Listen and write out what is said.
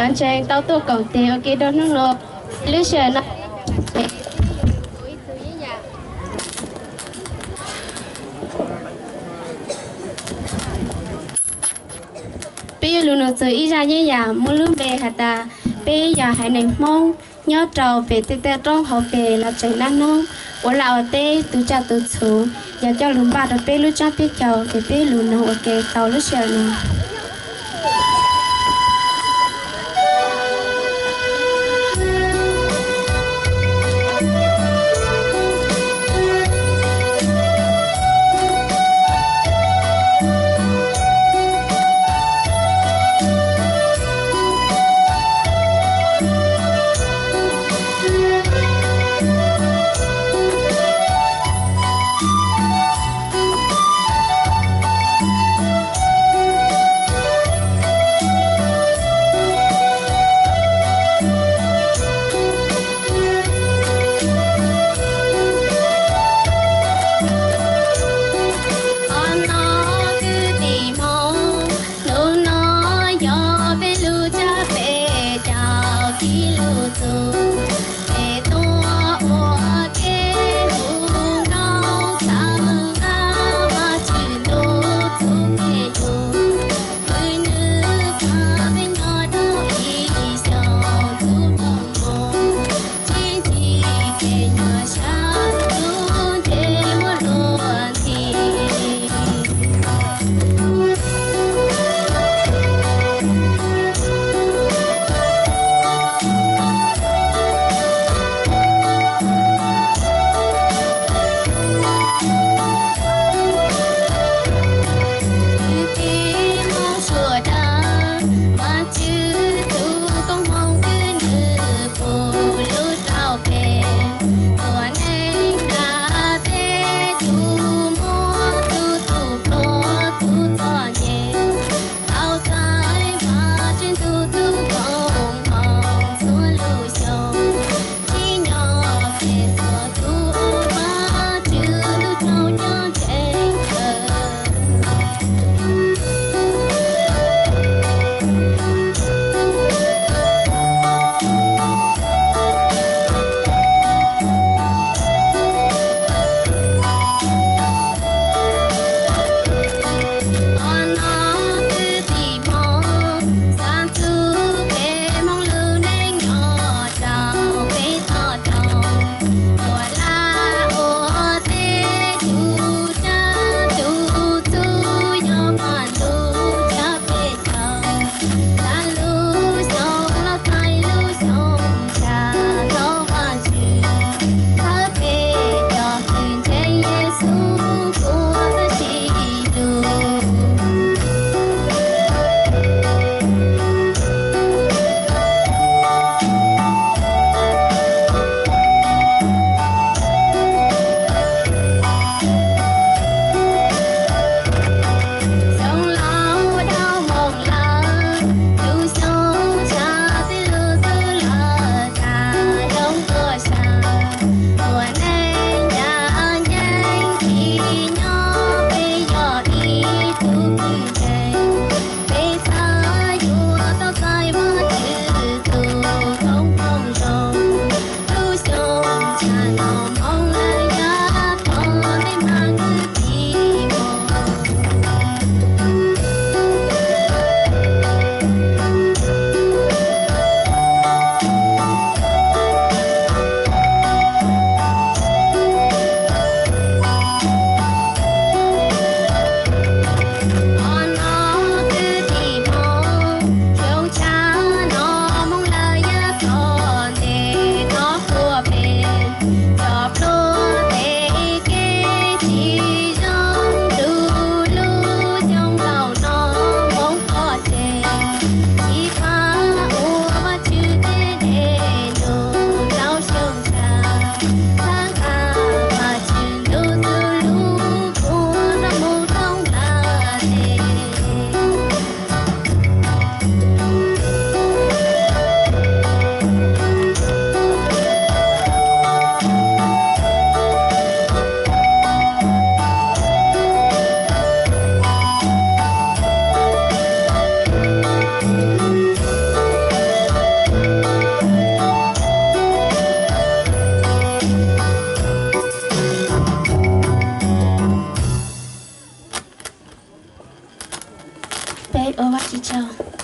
Cov ntseeg tau tuaj koom tes ua ke rau hnub no. Lub sij hawm no peb yuav lug nug txug ib zaj yeeb yam muaj lub npe has tas peb yog haiv neeg Hmoob nyob rau pem tej toj roob hauv pes los tseem nab noob, ua laj ua teb tu tsaj tu txhu, yog coj lug npaj rau peb lub tsab peb caug ces peb lug noog ua ke tau lub sij hawm no. Peb ua Vajtswv tsaug.